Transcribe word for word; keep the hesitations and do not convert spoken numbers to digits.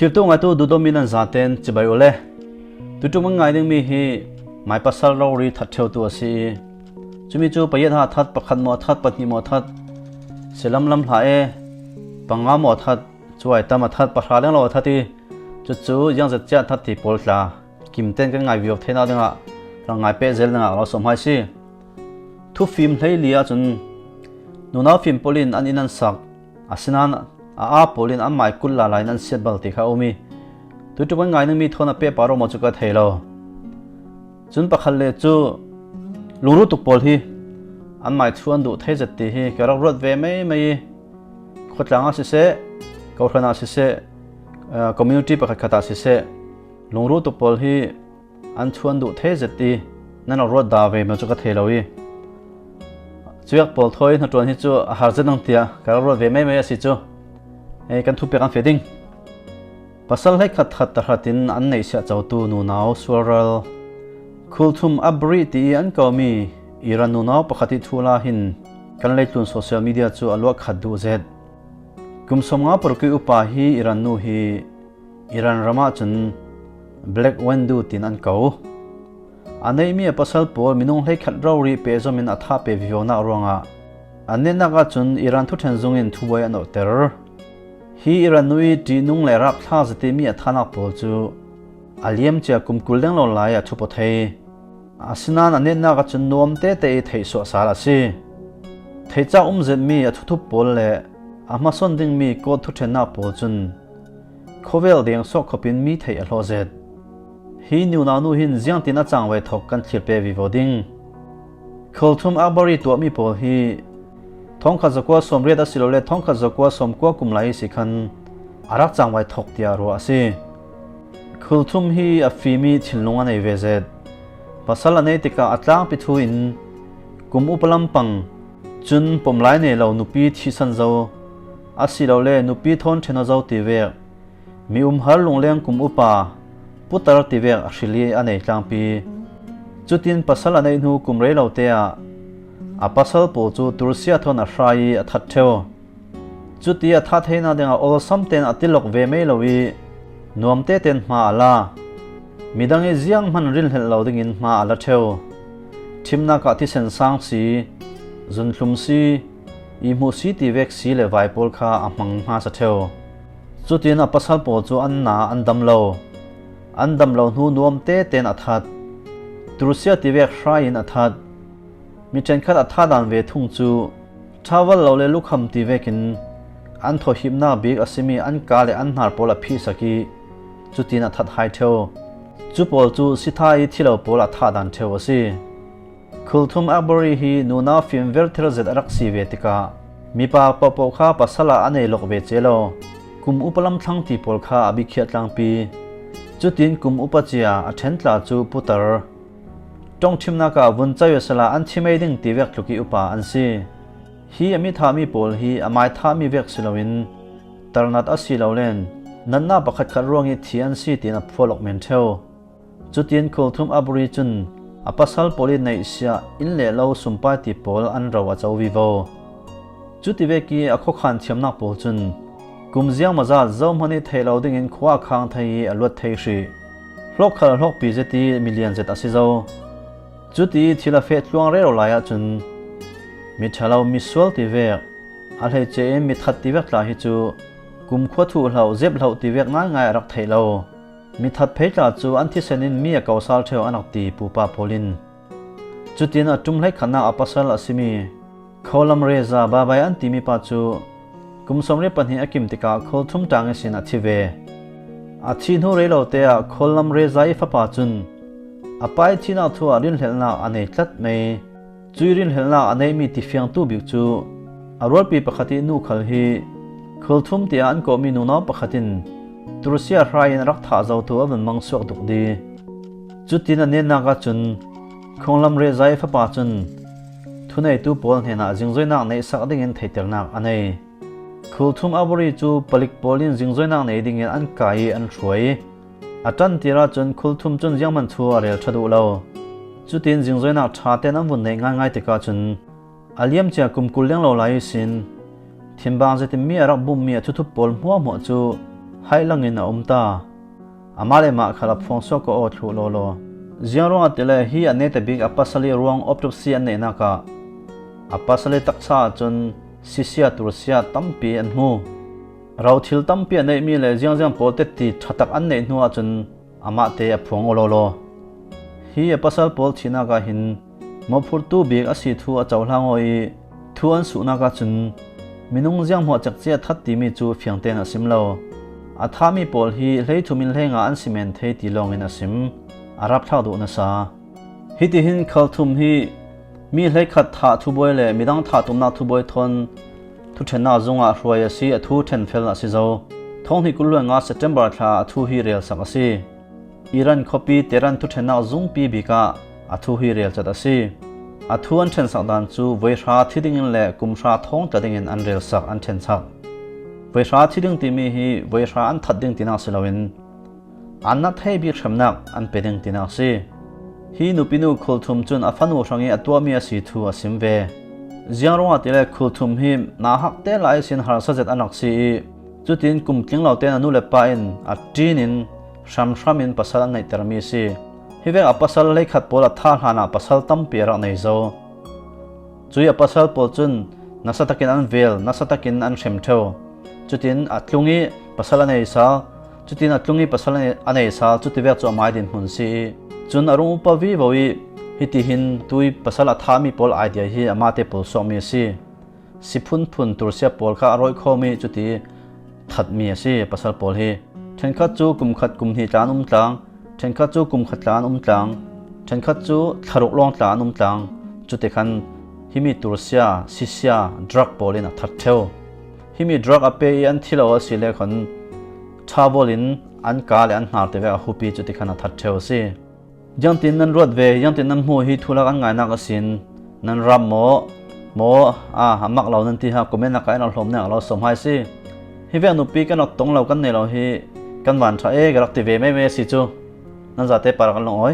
Tirtu ngaitu duhdawtmi nan zaten cibai uh le. Tuiṭum kan ngai dingmi hi mai pasal rori that ṭheutu a si i, cumi cu payet ha that, pakhat maw a that, pahnih maw a that, silam lam hlah e, panga maw a that, cuai tam a that, pahra lenglo a that i, cucu ziangzat cia a that ti pawl tla kimten kan ngai vivo theinak dingah rak ngai peh zel dingah lo sawm hai si. Thufim hleili ahcun nunau fim pawl in an inn an sak, asinain a aa pawl in an mai kul lala in an siat bal ti kha a um i, tuiṭum kan ngai dingmi thawn a pehpar aw maw cu ka thei lo. Cun pakhat le cu lungru tuk pawl hi an mai thu an duh thei zet ti hi ka rak ruat ve meimei i, khuatlang ah siseh, kohran ah siseh, eh, community pakhatkhat ah siseh, lungru tuk pawl hi an thu an duh thei zet i nan rak ruat da ve maw cu ka thei lo i, cuak pawl thawi hnaṭuan hi cu a har zet nang tiah ka rak ruat ve meimei a si cu. Ei, kan thupiak kan feh ding. Pasal hleikhat that tahratin an neihsiah cotu nunau sualral Kulthum Akbari ti i an komi Iran nunau pakhat i thu la hin kan leitlun social media cu a luah khat duh zet. Kum sawmnga paruk i upa hi Iran nu hi Iran ram ahcun Black Widow tiin an ko. A neihmi a pasal pawl minung hleikhat rori pehzom in a thah pe vivonak ruangah a netnak ahcun Iran thuṭhen zung in thubuai an auhter. Hi Iran nu i ṭihnung le rapthla zatimi a thahnak pawl cu a liamcia kum kul lenglo lai a thup aw thei. Asinain a netnak ahcun nuam tete i theihsuah sal a si. Theihcak um zetmi a thuthup pawl le a hmasawn dingmi court thuṭhennak pawl cun khuavel deng sawh khawpin mi theih a hlawh zet. Hi nunau nu hin ziangtin a cangvai thawk kan thlir pe vivo ding. Kulthum Akbari tuahmi pawl hi thongkhat zakua sawmriat asilole thongkhat zakua sawmkua kum lai ihsi khan a rak cangvai thawk tiah ruah a si. Kulthum hi a fim i thinlung a nei ve zet. Pasal a nei tikah a tlangpi thu in kum upa lampang cun pomlai nei lo nupi thihsan zo asilole nupi thawn ṭhen aw zo ti vek, mi umhar lungleng kum upa putar ti vek a hril i a nei tlangpi. Cutin pasal a neih hnu kum rei lo te ah a pasal pawl cu Tursia thawn a hrai i a that ṭheu. Cuti a thah theinak dingah awlsam tein a tilok ve mei lo i nuam teten hma a la. Midang i zianghman rinhlelh lo dingin hma a la ṭheu. Ṭhimnak ah thisen sang si, zunthlum si, ihmuh si ti vek si le vai pawl kha a hmang hmasa ṭheu. Cutin a pasal pawl cu an na an dam lo. An dam lo hnu nuam teten a that. Tursia ti vek hrai in a that. Mi ṭhenkhat a thah dan ve thung cu ṭhaval lo le lukham ti vekin an thawhhimnak bik a simi an ka le an hnar pawl a phihsak i cutin a that hai ṭheu. Cu pawl cu sitha i thi lo pawl a thah dan ṭheu a si. Kulthum Akbari hi nunau fimver thir zet a rak si ve tikah mipa pohpoh kha pasal ah a nei lawk ve cia lo. Kum upa lamthlang ti pawl kha a bikhiah tlangpi. Cutin kum upa cia a ṭhen tla cu putar, ṭongṭhimnak ah vun co i a sal ah an thi mei ding ti vek tluk i upa an si. Hi a mi thahmi pawl hi a mai thahmi vek si loin tarnat a si lo len natnak pakhatkhat ruang i thi an si tiin a phual awk men ṭheu. Cutin Kulthum Akbari cun a pasal pawl i neihsiah inn le lo sumpai ti pawl an ro a co vivo. Cuti vek i a khuakhan thiamnak pawl cun kum ziangmazat zohman i theih lo dingin khua a khang thei i a luat thei hrih. Hlawkkhal hlawkpi zet i milian zet a si zo. Cuti i thil a feh tluang rero lai ahcun miṭha lo misual ti vek, a hleice in mithat ti vek tla hi cu kumkhua thuh hloh, zep hloh ti vek ngaingai a rak theih lo. Mithat phei tla cu an thisen in mi a ko sal ṭheu an rak ti pupa pawl in. Cutin a ṭum hleikhatnak a pasal a simi Ghulam Reza Babai an timi pa cu kum sawmriat pahnih a kim tikah Kulthum ṭang ihsin a thi ve. A thih hnu rei lo te ah Ghulam Reza i fapa cun a pa i thihnak thu ah rinhlelhnak a nei tlat mei. Cui rinhlelhnak a neihmi tifiangtu bik cu a rualpi pakhat i nu khal hi Kulthum tiah an kawhmi nunau pakhat in Tursia hrai in a rak thah zotu a vun mang suak duk di. Cutin a netnak ahcun Ghulam Reza i fapa cun thuneitu pawl hnenah zingzoinak neihsak dingin theihternak a nei. Kulthum Akbari cu palik pawl in zingzoinak nei dingin an kai i an hruai. A ṭantir ahcun Kulthum cun zianghman thu a rel ṭha duh lo. Cutin zingzoinak ṭha tein an vun neih ngaingai tikah cun a liamcia kum kul lenglo lai ihsin thimbang zetin mi a rak bummi a thuthup pawl hmuahhmuah cu Haih langin a um ta. Amah le mah khal a phuang suak aw thluh lawlaw. Ziang ruangah tile hi a neite bik a pasal ih ruang autopsy an neihnak ah a pasal ih taksa ahcun sisia tursia tampi an hmu. Rothil tampi a neihmi le ziangziang pawl tetti ṭhatak an neih hnu ahcun amahte a phuang aw lawlaw. Hi a pasal pawl thihnak ah hin mawhphurtu bik a si thu a cohlang aw ih thu an suhnak ahcun minung zianghmuah cekci a that timi cu fiangtein a sim lo. A thahmi pawl hi hleithum in hleinga an si men thei ti lawngin a sim. A rapthlak duh nasa. Hitihin khalthum hi mi hleikhat thah thubuai le midang thah tumnak thubuai thawn thuṭhennak zungah hruai a si, a thu ṭhenfel a si zo. Thawng hnih kul hluai nga September thla a thu hi relsak a si. Iran khuapi Tehran thuṭhennak zungpi bikah a thu hi relcat a si. A thu an ṭhensak dan cu voihra thi dingin le kumhra thawngtla dingin an relsak, an ṭhensak. Voihra thi ding timi hi voihra an that ding tinak si loin an na thei bik hremnak an pe ding tinak si. Hi nupinu khalthum cun a fanu hrangih a tuahmi a si thu a sim ve. Ziang ruangah tile khalthum hi nauhak te lai ihsin harsa zet an rak si ih, cutin kum tling lo tein a nu le pa in a ṭin in hramhram in pasal an neihtermi a si. Hi vek a pasal hleikhat pawl a thah hlanah pasal tampi a rak nei zo. Cuih a pasal pawl cun nasa takin an vel, nasa takin an hrem ṭheu. Cutin a tlung ih pasal a nei sal, cutin a tlung ih pasal a nei, a nei sal, cutivek cu amai dinhmun si ih, cun a rung upa vivo ih, hitihin tui pasal a thahmi pawl idea hi amahte pulsuakmi a si. Si phunphun tursia pawl kha a rawih khawm ih cuti thatmi a si pasal pawl hi. Ṭhenkhat cu kum khat kum hnih tla an um tlang, ṭhenkhat cu kum khat tla an um tlang, ṭhenkhat cu thlaruk lawng tla an um tlang. Cutikhan himi tursia, sisia, drug pawl in a that ṭheu. Himi drug a pe ih an thi lo a si le khan ṭha bawlin an ka le an hnar tivek a hup ih cutikhan a that ṭheu a si. Ziangtin nan ruat ve, ziangtin nan hmuh hi thulak an ngainak a sin. Nan rap maw? Maw? A, a mak lo nan ti ha, comment ah ka in a hlawm nek a lo sawm hai si. Hi vek nupi kan rak tong lo kan nei lo hi kan van ṭha e ka rak ti ve meme si cu. Nan zate par kan lungawi.